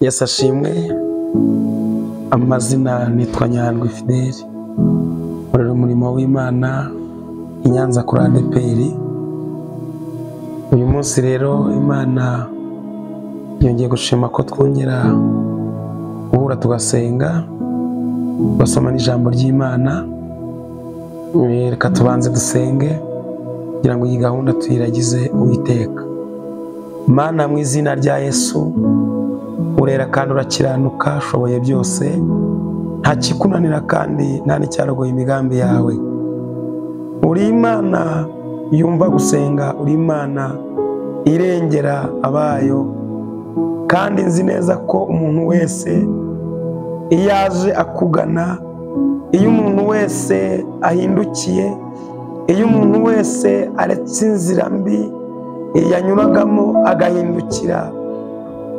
Yesu ashimwe. Amazina nitwa Nyandwi Fideli, nkorera umurimo w'Imana i Nyanza kuri ADEPR. Uyu munsi rero Imana yongeye gushima ko twongera guhura tugasenga, tugasoma n'ijambo ry'Imana. Reka tubanze dusenge kugira ngo iyi gahunda tuyiragize Uwiteka. Mana, mu izina rya Yesu, urera kandi urakiranuka, ushoboye byose, nta kikunanira kandi nta n'icyarogoye imigambi yawe. Uri Imana yumva gusenga, uri Imana irengera abayo, kandi nzi neza ko umuntu wese iyo aje akugana, iyo umuntu wese ahindukiye, iyo umuntu wese aretse inzira mbi yanyuragamo agahindukira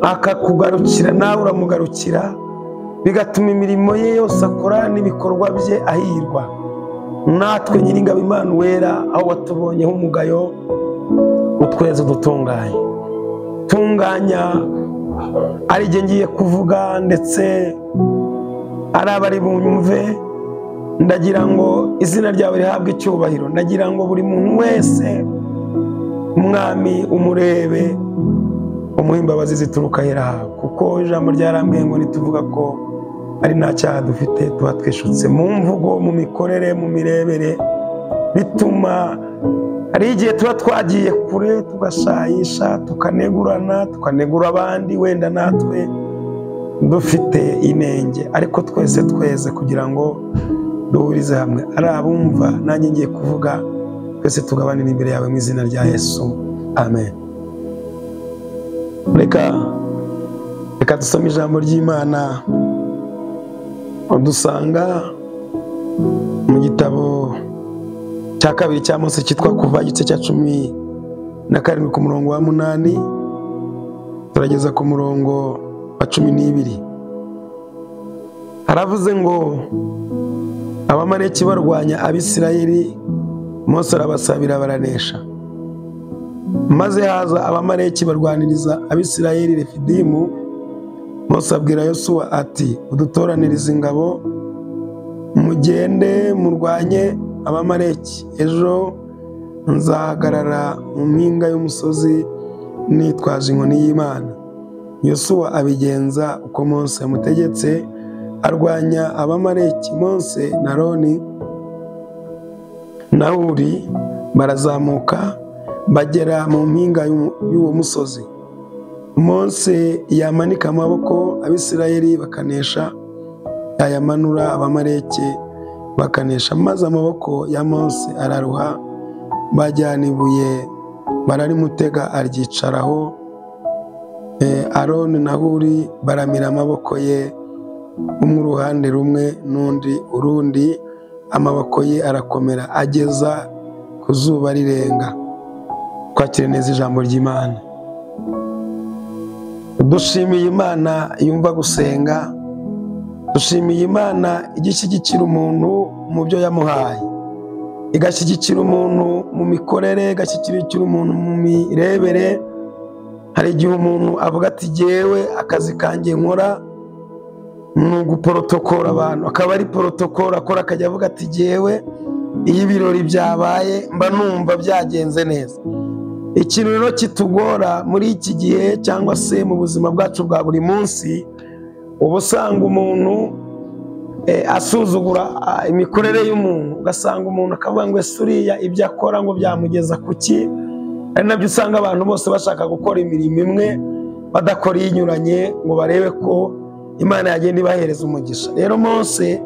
akakugarukira, nawe uramugarukira, bigatuma imirimo ye yose akora n'ibikorwa bye ahirwa. Natwe Nyiringabo Imana wera, aho watubonyeho umugayo, utweze udutunganye. Tunganya ari jye ngiye kuvuga, ndetse ari abari bunyumve. Ndagira ngo izina ryawe rihabwe icyubahiro. Ndagira ngo buri muntu wese, Umwami, umurebe, umuhe imbabazi zituruka ahera hawe, kuko ijambo ryarambwiye ngo nituvuga ko ari nta cyaha dufite tuba twishutse. Mu mvugo, mu mikorere, mu mirebere, bituma hari igihe tuba twagiye kure, tugashayisha, tukanegurana, tukanegura abandi, wenda natwe dufite inenge, ariko twese tweze kugira ngo duhurize hamwe. Ari abumva nanjye ngiye kuvuga, twese tugabanira imbere yawe mu izina rya Yesu, amen. Reka dusome ijambo ry'Imana dusanga mu gitabo cya kabiri cya Mose cyitwa Kuva, igice cya 17 ku murongo wa 8 turageza ku murongo wa 12. Haravuze ngo Abamaleki barwanya Abisirayeli, Mose arabasabira baranesha. Maze haza Abamaleki barwaniriza Abisirayeli Refidimu. Mose abwira Yosuwa ati: udutoranirize ingabo, mugende murwanye Abamaleki. Ejo nzahagarara mu mpinga y'umusozi nitwaje inkoni y'Imana. Yosuwa abigenza uko Mose yamutegetse, arwanya Abamaleki. Mose na Aroni na Huri barazamuka bagera mu mpinga y'uwo musozi. Mose yamanika amaboko, Abisirayeli bakanesha, yayamanura Abamaleki bakanesha. Maze amaboko ya Mose araruha, bajyana ibuye bararimutega aryicaraho. Aroni na Huri baramira amaboko ye, umwe uruhande rumwe n'undi urundi, amaboko ye arakomera ageza ku zuba rirenga. Twakire neza ijambo ry'Imana. Dushimiye Imana yumva gusenga, dushimiye Imana igishyigikira umuntu mu byo yamuhaye, igashyigikira umuntu mu mikorere, igashyigikira umuntu mu mirebere. Hari igihe umuntu avuga ati jyewe akazi kanjye nkora ni uguporotokora abantu, akaba ari porotokora akora, akajya avuga ati jyewe iyo ibirori byabaye mba numva byagenze neza. Ikintu rero kitugora muri iki gihe cyangwa se mu buzima bwacu bwa buri munsi, uba usanga umuntu asuzugura imikorere y'umuntu, ugasanga umuntu akavuga ngo ese uriya ibyo akora ngo byamugeza kuki? Ari nabyo usanga abantu bose bashaka gukora imirimo imwe badakora inyuranye ngo barebe ko Imana yagenda ibahereza umugisha. Rero Mose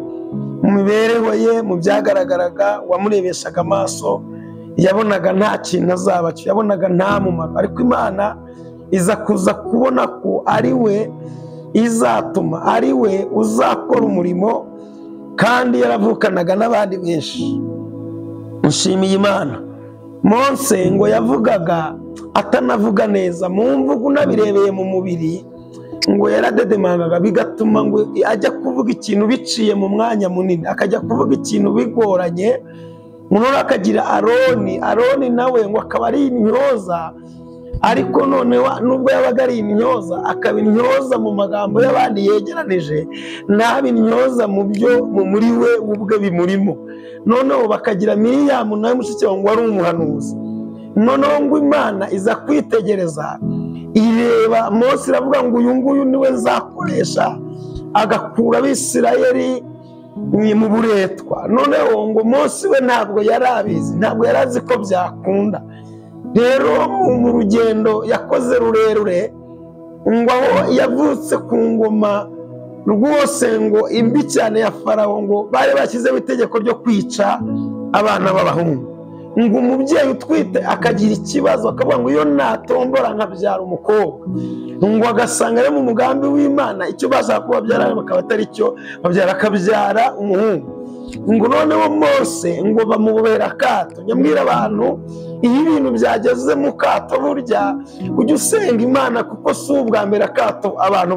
mu mibereho ye, mu byagaragaraga, wamurebeshaga amaso yabonaga nta kintu azaba, yabonaga nta mumaro, ariko Imana iza kuza kubona ko ari we izatuma, ari we uzakora umurimo, kandi yaravukanaga n'abandi benshi. Nshimiye Imana. Mose ngo yavugaga atanavuga neza, mu mvugo unabirebeye mu mubiri ngo yaradedemangaga, bigatuma ngo ajya kuvuga ikintu biciye mu mwanya munini, akajya kuvuga ikintu bigoranye. Umuntu akagira Aroni, Aroni nawe ngo akaba ari intyoza, Ariko noneho nubwo yabaga ari intyoza, akaba intyoza mu magambo y'abandi yegeranije, ntabe intyoza mu byo muri we ubwe bimurimo. Noneho bakagira Miriyamu nawe mushiki wawe ngo wari umuhanuzi. Noneho ngo Imana iza kwitegereza ireba Mose iravuga ngo uyu nguyu niwe nzakoresha agakura Abisirayeli mu buretwa. Noneho ngo Mose we ntabwo yari abizi, ntabwo yari azi ko byakunda. Rero mu rugendo yakoze rurerure, ngo aho yavutse ku ngoma rwose ngo imbi cyane ya Farawo, ngo bari bashyizeho itegeko ryo kwica abana b'abahungu. Ngo umubyeyi utwite akagira ikibazo akavuga ngo iyo natombora nkabyara umukobwa, ngo agasanga ari mu mugambi w'Imana icyo bashaka kubabyara bakaba atari cyo babyara, akabyara umuhungu. Ngo noneho Mose ngo bamubera akato. Nyamwira abantu, iyo ibintu byageze mu kato burya ujya usenga Imana, kuko si ubwa mbere akato abantu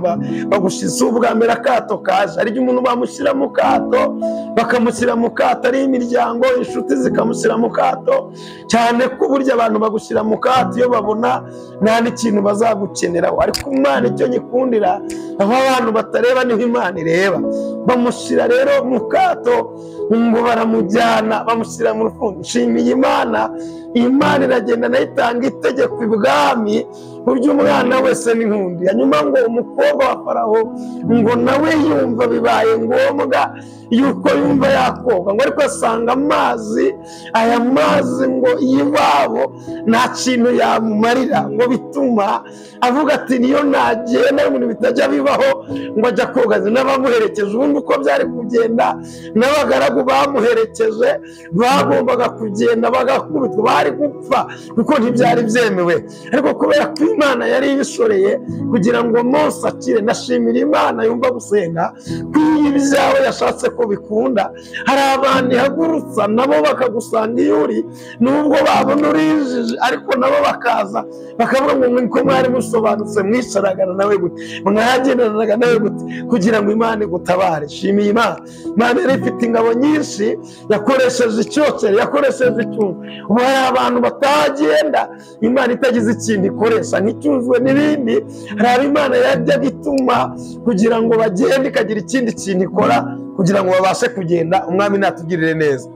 bagushize, si ubwa mbere akato kaje. Hari igihe umuntu bamushyira mu kato, bakamushyira mu kato ari imiryango, inshuti zikamushyira mu kato, cyane ko burya abantu bagushyira mu kato iyo babona nta n'ikintu bazagukeneraho. Ariko Imana icyo nyikundira, aho abantu batareba niho Imana ireba. Bamushyira rero mu kato, ngo baramujyana bamushyira mu rufunzo. Nshimiye Imana, Imana iragenda nayo itanga itegeko ibwami burya umwana wese n'inkundi. Hanyuma ngo umukobwa wa Farawo ngo nawe yumva bibaye ngombwa yuko yumva yakoga, ngo ariko asanga amazi, aya mazi ngo y'iwabo nta kintu yamumarira, ngo bituma avuga ati niyo nagenda ibintu bitajya bibaho, ngo ajya koga n'abamuherekeje. Ubundi uko byari kugenda, n'abagaragu bamuherekeje bagombaga kugenda bagakubitwa, bari gupfa kuko ntibyari byemewe. Ariko kubera ko Imana yari ibishoreye kugira ngo Mose akire, ndashimira Imana yumva gusenga ko iyo ibyawe yashatse ko bikunda. Hari abantu ihagurutsa nabo bakagusanga iyo uri, nubwo babona urijije, ariko nabo bakaza bakavuga ngo niko mwari musobanutse, mwicaragana nawe gute, mwagendanaga nawe gute, kugira ngo Imana igutabare. Shimiye Imana. Imana yari ifite ingabo nyinshi, yakoresheje icyocere, yakoresheje icyuma. Ubu hari abantu batagenda Imana itagize ikintu ikoresha, nk'icyuzwe n'ibindi. Hari abo Imana yajyaga ituma kugira ngo bagende, ikagira ikindi kintu ikora kugira ngo babashe kugenda. Umwami natugirire neza.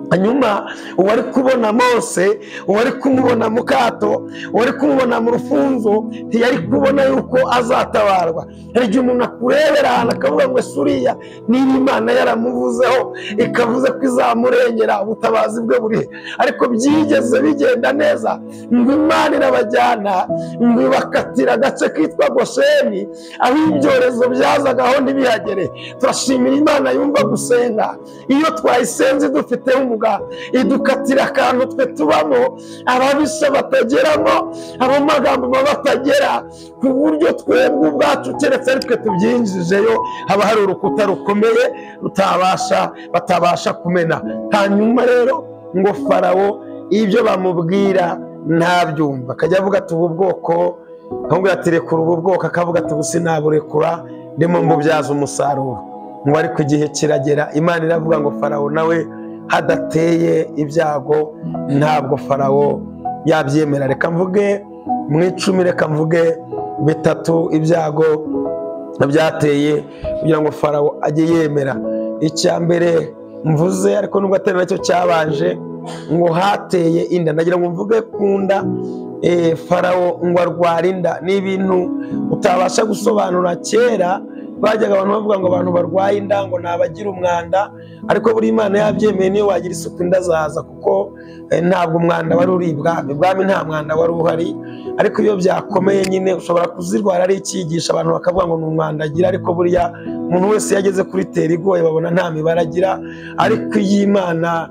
Hanyuma uwari kubona Mose, uwari kumubona mu kato, uwari kumubona mu rufunzo, ntiyari kubona yuko azatabarwa. Hari igihe umuntu akurebera ahantu akavuga ngo ese uriya niba Imana yaramuvuzeho ikavuze ko izamurengera, ubutabazi bwe buri he? Ariko byigeze bigenda neza, ngo Imana irabajyana, ngo ibakatira agace kitwa Gosheni, aho ibyorezo byazagaho ntibihagere. Turashimira Imana yumva gusenga. Iyo twayisenze dufite idukatira akantu twe tubamo, ababisha batageramo, abamagambo batagera, ku buryo twebwe ubwacu keretse ari twe tubyinjijeyo, haba hari urukuta rukomeye batabasha kumena. Hanyuma rero ngo Farawo ibyo bamubwira ntabyumva, akajya avuga ati ubu bwoko, ahubwo ati rekura ubu bwoko, akavuga ati ubu sinaburekura, ndimo mbubyaza umusaruro. Ngo ariko igihe kiragera, Imana iravuga ngo Farawo nawe hadateye ibyago ntabwo Farawo yabyemera. Reka mvuge mu 10, reka mvuge 3 ibyago byateye kugira ngo Farawo ajye yemera. Icya mbere mvuze, ariko nubwo atari nacyo cyabanje, ngo hateye inda. Ndagira ngo mvuge ku nda. Farawo ngo arwara inda. Ni ibintu utabasha gusobanura. Kera bajyaga abantu bavuga ngo abantu barwaye inda ngo nabagira umwanda, ariko buri Imana yabyemeye, niyo wagira isuku inda zaza, kuko ntabwo umwanda wari uri ibwami, nta mwanda wari uhari. Ariko iyo byakomeye nyine ushobora kuzirwara ari icyigisha, abantu bakavuga ngo ni umwanda agira, ariko buriya umuntu wese yageze kuri tera igoye babona nta mibare agira. Ariko iyo Imana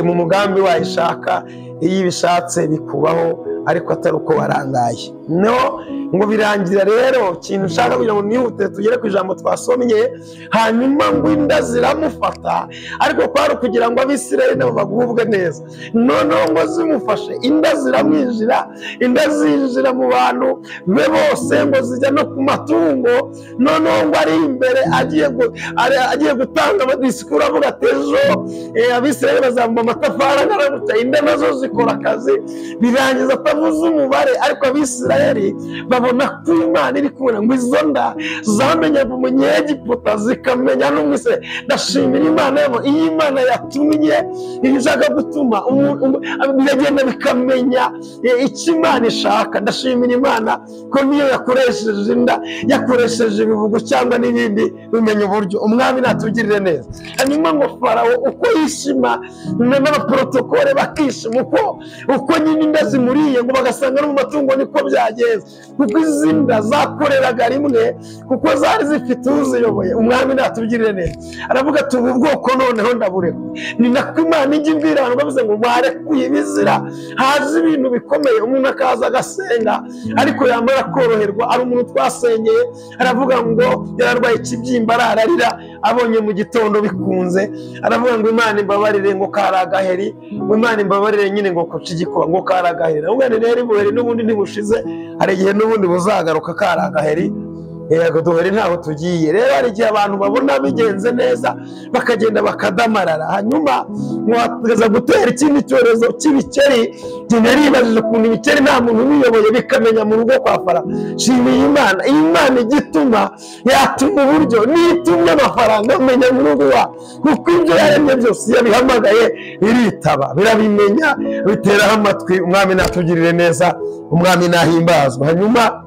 mu mugambi wayishaka, iyo ibishatse bikubaho, ariko atari uko warangaye. No Ngo birangira rero ikintu nshaka kugira ngo nihute tugere ku ijambo twasomye. Hanyuma ngo inda ziramufata, ariko kwari kugira ngo Abisirayeli nabo bagubwe neza. Noneho ngo zimufashe inda ziramwinjira, inda zinjira mu bantu be bose, ngo zijya no ku matungo. Noneho ngo ari imbere agiye gutanga amadisikuru avuga ati ejo Abisirayeli bazamba amatafari angana, inda nazo zikora akazi. Birangiza atavuze umubare, ariko Abisirayeli babona ko Imana iri kumwe. Ngo izo nda zamenyaga umunyegiputa zikamenya n'umwisirayeli. Ndashimira Imana yabo, iyo Imana yatumye ishaka gutuma biragenda bikamenya icyo Imana ishaka. Ndashimira Imana ko niyo yakoresheje inda, yakoresheje ibivugo cyangwa n'ibindi, bimenya uburyo. Umwami natugirire neza. Hanyuma ngo Farawo uko yishima n'abaprotokole bakishima uko nyine inda zimuriye, ngo bagasanga no mu matungo niko byagenze, kuko izi nda zakoreraga rimwe, kuko zari zifite uziyoboye. Umwami natugirire neza. Aravuga ati ubu bwoko noneho ndabureka. Ni nako Imana ijya imbwira abantu bavuze ngo barekuye ibizira, haza ibintu bikomeye, umuntu akaza agasenga ariko yamara koroherwa. Ari umuntu twasengeye aravuga ngo yararwaye ikibyimba ararira, abonye mu gitondo bikunze aravuga ngo Imana imbabarire ngo kari agaheri, ngo Imana imbabarire nyine ngo kuca igikuba ngo kari agaheri. Ahubwo rero ibuheri n'ubundi ntibushize, hari igihe n'ubundi buzagaruka kari agaheri. Yego duheri ntaho tugiye. Rero hari igihe abantu babona bigenze neza bakagenda bakadamarara, hanyuma mwakaza gutera ikindi cyorezo cy'ibikeri. Naribajije ukuntu ibikeri nta muntu ubiyoboye bikamenya mu rugo kwa Farawo. Shimiye Imana, Imana igituma yatuma uburyo nitumye amafaranga amenya mu rugo iwawe, kuko ibyo yaremye byose yabihamagaye biritaba, birabimenya, biteraho amatwi. Umwami natugirire neza, umwami nahimbazwa. Hanyuma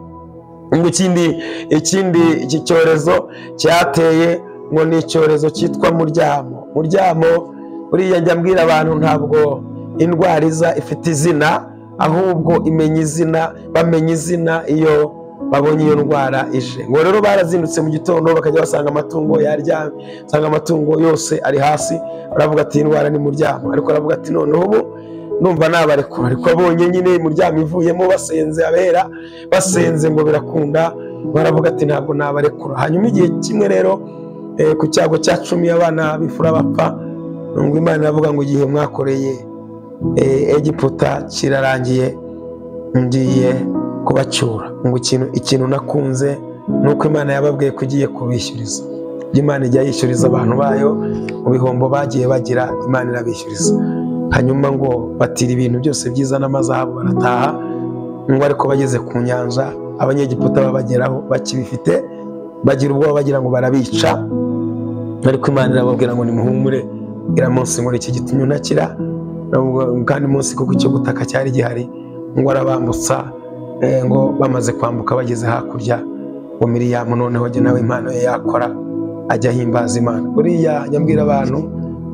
ngo ikindi iki cyorezo cyateye ngo ni icyorezo cyitwa muryamo. Muryamo buriya njya mbwira abantu, ntabwo indwara iza ifite izina, ahubwo imenya izina, bamenya izina iyo babonye iyo ndwara ije. Ngo rero barazindutse mu gitondo bakajya basanga amatungo yaryamye, basanga amatungo yose ari hasi, baravuga ati indwara ni muryamo. Ariko aravuga ati noneho ubu numva nabarekura. Ariko abonye nyine muryamo ivuyemo, basenze abera, basenze ngo birakunda, baravuga ati ntabwo nabarekura. Hanyuma igihe kimwe rero ku cyago cya 10 abana b'imfura bapfa, ngo Imana iravuga ngo igihe mwakoreye Egiputa kirarangiye, ngiye kubacyura. Ngo ikintu nakunze nuko Imana yababwiye ko igiye kubishyuriza. Imana ijya yishyuriza abantu bayo mu bihombo bagiye bagira, Imana irabishyuriza. Hanyuma ngo batira ibintu byose byiza n'amazahabu barataha. Ngo ariko bageze ku nyanja abanyegiputa babageraho bakibifite, bagira ubwoba bagira ngo barabica, ariko Imana irababwira ngo nimuhumure, iramunsi ngo iki gitumye unakira, kandi munsi kuko icyo gutaka cyari gihari. Ngo arabambutsa, ngo bamaze kwambuka bageze hakurya, ngo Miriyamu noneho jye nawe impano ye yakora ajya ahimbaza Imana. Buriya nyambwira abantu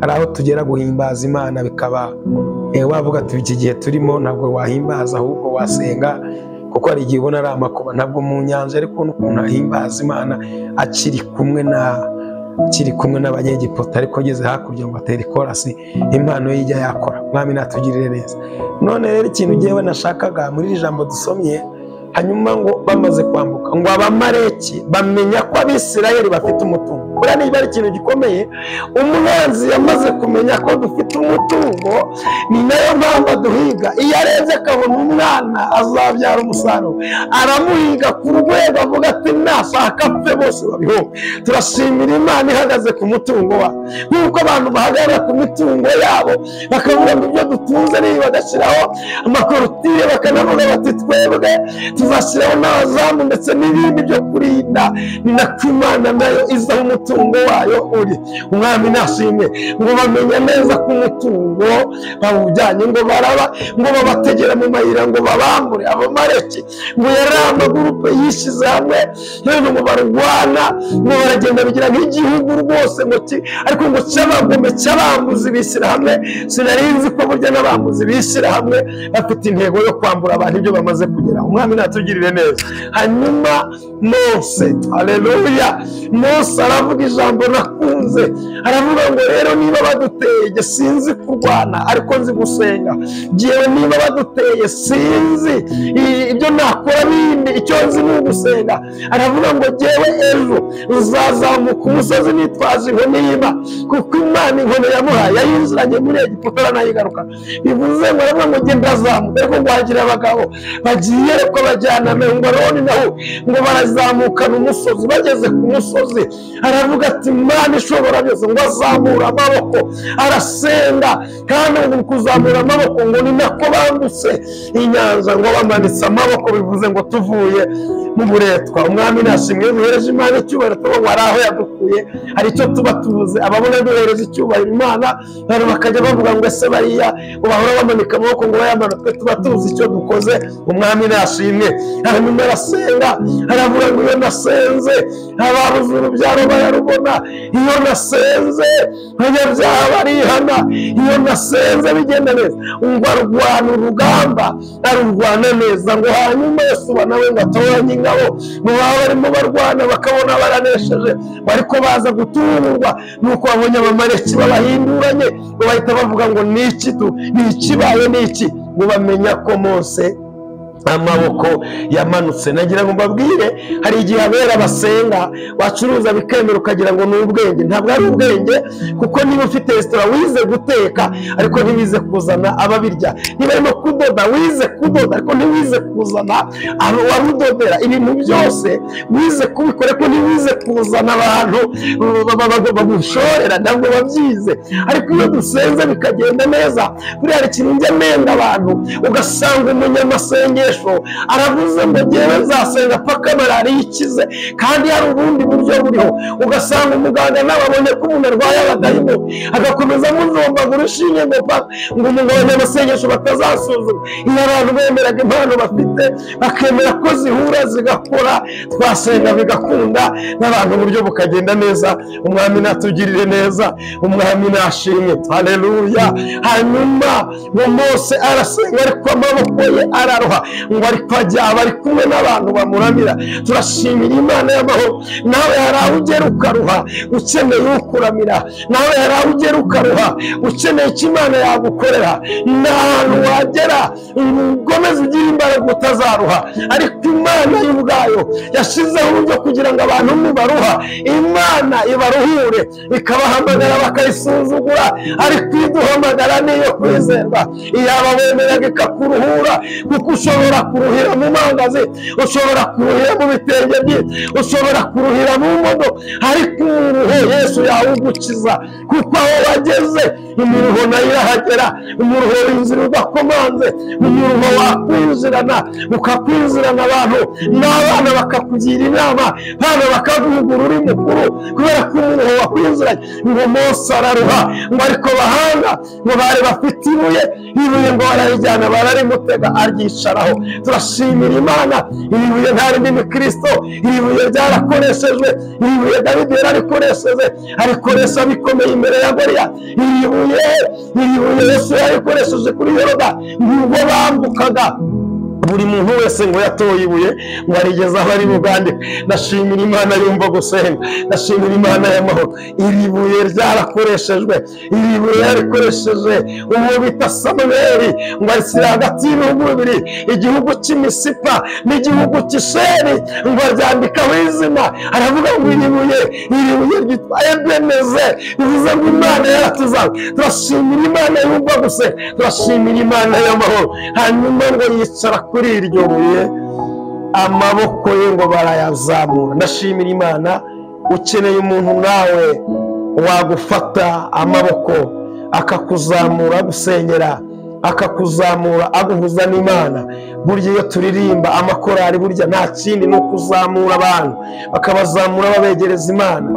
hari aho tugera guhimbaza Imana bikaba wavuga ati iki gihe turimo ntabwo wahimbaza ahubwo wasenga, kuko hari igihe ubona ari amakuba. Ntabwo mu nyanja, ariko n'ukuntu ahimbaza Imana akiri kumwe n'abanyegiputa, ariko ageze hakurya ngo atere ikorasi, impano ye ijya yakora. Mwami natugirire neza. None rero ikintu ngewe nashakaga muri iri jambo dusomye, hanyuma ngo bamaze kwambuka ngo Abamaleki bamenya ko Abisirayeli bafite umutungo. Buriya niba ari ikintu gikomeye, umwanzi yamaze kumenya ko dufite umutungo, ni nayo mpamvu aduhiga. Iyo arebye akabona umwana azabyara umusaruro, aramuhiga ku rwego avuga ati nashaka apfe bose babihombe. Turashimira Imana ihagaze ku mutungo wawe, nk'uko abantu bahagarara ku mitungo yabo bakavuga ngo ibyo dutunze niba bagashyiraho amakorotire, bakanavuga bati twebwe tuzashyiraho n'abazamu ndetse n'ibindi byo kurinda. Ni nako Imana nayo izaho umutungo wayo uri. Umwami nashimwe. Ngo bamenye neza ko umutungo bawujyanye, ngo baraba, ngo babategera mu mayira ngo babambure. Abamaleki ngo yari amagurupe yishyize hamwe, none ngo barwana, ngo baragenda bigira nk'igihugu rwose, ngo ariko ngo cy'abagome cy'abambuzi bishyira hamwe. Sinari nzi ko burya n'abambuzi bishyira hamwe bafite intego yo kwambura abantu ibyo bamaze kugeraho. Umwami natugirire neza. Hanyuma Mose, haleluya, Mose aravuga ijambo nakunze, aravuga ngo rero niba baduteye sinzi kurwana ariko nzi gusenga, ngewe niba baduteye sinzi ibyo nakora bindi, icyo nzi ni ugusenga. Aravuga ngo ngewe ejo nzazamuka umusozi nitwaje inkoni y'Imana, kuko Imana inkoni yamuhaye yayinjiranye muri Egiputa aranayigaruka. Bivuze ngo aravuga ngo nge ndazamuka, ariko ngo hagira abagabo bagiye ariko bajyana ngo Aroni naho ngo barazamukana umusozi. Bageze ku musozi aravuga ati Imana ishobora byose, ngo azamura amaboko arasenga, kandi ngo kuzamura amaboko ngo ni nako bambutse inyanja, ngo bamanitse amaboko, bivuze ngo tuvuye mu buretwa. Umwami nashimwe, duhereje Imana icyubahiro, tuba ngo hari aho yadukuye, hari icyo tuba tubuze. Ababona duhereje icyubahiro Imana, abantu bakajya bavuga ngo ese bariya ngo bahora bamanika amaboko ngo bayamanutse, tuba tuzi icyo dukoze. Umwami nashimwe. Hanyuma arasenga, aravuga ngo iyo nasenze ababuze urubyaro bararubona, iyo nasenze abanyabyaha barihana, iyo nasenze bigenda neza. Ngo arwana urugamba arurwana neza, ngo hanyuma Yosuwa nawe ngo atoranye ingabo, ngo baba barimo barwana bakabona baranesheje, ariko baza gutungurwa nuko babonye Abamaleki babahinduranye, ngo bahita bavuga ngo ni iki tu, ni ikibaye ni iki, ngo bamenya ko Mose amaboko yamanutse. Nagira ngo mbabwire, hari igihe abera basenga wacuruza bikemera ukagira ngo ni ubwenge. Ntabwo ari ubwenge, kuko niba ufite resitora wize guteka ariko ntiwize kuzana ababirya, niba arimo kudoda wize kudoda ariko ntiwize kuzana abarudodera, ibintu byose wize kubikora ariko ntiwize kuzana abantu bagushorera, ntabwo babyize. Ariko iyo dusenze bikagenda neza, buriya hari ikintu njya nenga abantu, ugasanga umunyamasengesho aravuze ngo ngewe nzasenga paka malariya ikize, kandi hari ubundi buryo buriho. Ugasanga umuganga nawe abonye ko umuntu arwaye abadayimoni agakomeza amujombagura urushinge ngo paka, ngo abanyamasengesho batazasuzuma. Iyo abantu bemeraga impano bafite, bakemera ko zihura zigakora, twasenga bigakunda, n'abantu uburyo bukagenda neza. Umwami natugirire neza, umwami nashimwe, haleluya. Hanyuma ngo Mose arasenga ariko amaboko ye araroha, ngo ariko ajya bari kumwe n'abantu bamuramira. Turashimira Imana y'amahoro. Nawe hari aho ugera ukaruha ukeneye ukuramira, nawe hari aho ugera ukaruha ukeneye icyo Imana yagukorera. Nta hantu wagera ngo ukomeze ugire imbaraga utazaruha, ariko Imana y'ubwayo yashyizeho uburyo kugira ngo abantu nibaruha Imana ibaruhure, ikabahamagara bakayisuzugura, ariko iduhamagara niyo kwizerwa. Iyaba wemeraga ikakuruhura, kuko ushobora kuruhira mu mangazi, ushobora kuruhira mu bitenge bye, ushobora kuruhira mu modo, ariko umuruho Yesu yawugukiza, kuko aho wageze imiruho nayo irahagera. Umuruho winjira udakomanze, umuruho wakwinjirana ukakwinjirana abantu n'abana bakakugira inama, abana bakaguhugura uri mukuru, kubera ko umuruho wakwinjiranye. Ngo Mose araruha, ngo ariko bahanga ngo bari bafite ibuye, ibuye ngo bararijyana bararimutega aryicaraho. Turashimira Imana, iri buye nta rindi ni Kristo, iri buye ryarakoreshejwe, iri buye Dawidi yararikoresheje, arikoresha bikomeye imbere ya Goliyati. Iri buye Yesu yarikoresheje kuri Yorodani, ubwo bambukaga buri muntu wese ngo yatoye ibuye ngo arigeze aho ari bugande. Ndashimira Imana yumva gusenga, ndashimira Imana y'amahoro. Iri buye ryarakoreshejwe, iri buye yarikoresheje uwo bita Samweli, ngo arishyira hagati y'ibihugu bibiri, igihugu cy'Imisipa n'igihugu cy'Isheri, ngo aryandikaho izina. Aravuga ngo iri buye ryitwa Ebeneze, bivuze ngo Imana yaratuzawe. Turashimira Imana yumva gusenga, turashimira Imana y'amahoro. Hanyuma ngo yicara kuri iryo buye, amaboko ye ngo barayazamura. Ndashimira Imana. Ukeneye umuntu nawe wagufata amaboko akakuzamura, agusenyera, akakuzamura, aguhuza n'Imana. Burya iyo turirimba amakorari, burya nta kindi ni ukuzamura abantu, bakabazamura babegereza Imana.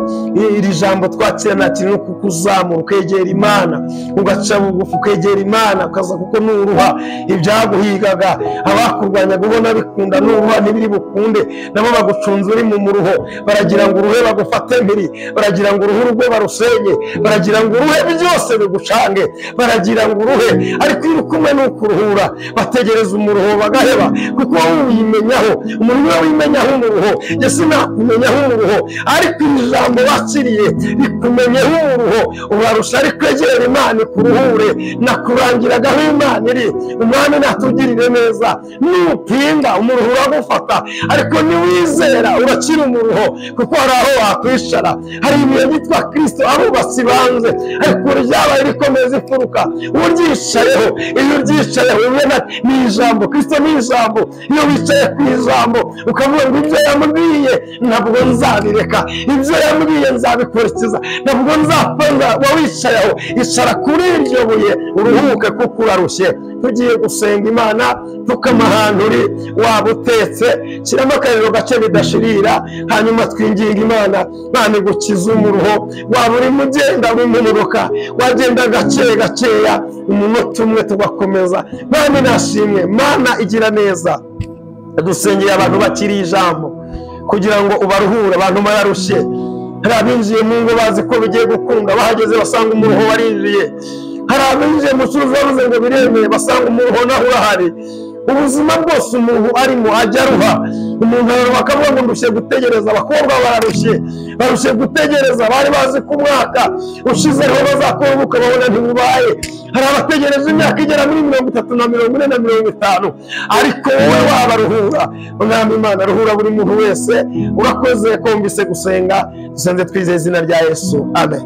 Iri jambo twakira nta kintu, ni ukukuzamura ukegera Imana, ugaca bugufi ukegera Imana, ukaza, kuko nuruha ibyaguhigaga, abakurwanyaga ubona bikunda, nuruha ntibiri bukunde, nabo bagucunze uri mu muruho, baragira ngo uruhe bagufate mpiri, baragira ngo uruhe urugo barusenye, baragira ngo uruhe byose bigucange, baragira ngo uruhe. Ariko utagira ukumwe n'ukuruhura. Bategereza umuruho bagaheba, kuko wowe uyimenyaho. Umuntu we wimenyaho umuruho, Yesu nakumenyaho umuruho, ariko iri jambo wakiriye rikumenyeho umuruho. Urarusha, ariko egera Imana ikuruhure. Nakurangiraga aho Imana iri. Umwami natugirire neza. Nupinga umuruho uragufata, ariko niwizera urakira umuruho, kuko hari aho wakwicara. Hari ibihe byitwa Kristo abubatsi banze, ariko ryabaye rikomeza imfuruka. Uryicayeho, iyo uryicayeho ubona ni ijambo. Kristo ni ijambo. Iyo wicaye ku ijambo ukavuga ngo ibyo yambwiye ntabwo nzabireka, ibyo yambwiye nzabikurikiza, ntabwo nzapfa. Wawicayeho, icara kuri iryo buye uruhuke kuko urarushye. Tugiye gusenga Imana, pfukama ahantu uri, waba utetse shyiramo akariro gace bidashirira, hanyuma twinginga Imana. Imana igukize umuruho. Waba urimo ugenda uri mu modoka, wagenda gake gakeya, umunota umwe tugakomeza. Mana nashimwe, Mana igira neza. Dusengeye abantu bakiri ijambo kugira ngo ubaruhure. Abantu bararushye. Hari abinjiye mu ngo bazi ko bigiye gukunda, bahageze basanga umuruho warinjiye. Hari abinjiye mu bucuruzi bavuze ngo biremeye, basanga umuruho naho urahari. Ubuzima bwose umuntu arimo ajya aruha. Umuntu araruha akavuga ngo ndushye gutegereza. Abakobwa bararushye, barushye gutegereza. Bari bazi ko umwaka ushize ariho bazakora ubukwe, babona ntibubaye. Hari abategereje imyaka igera muri 30 na 40 na 50, ariko wowe wabaruhura. Umwami Imana ruhura buri muntu wese. Urakoze kumvise gusenga. Dusenze twizeye izina rya Yesu, amen.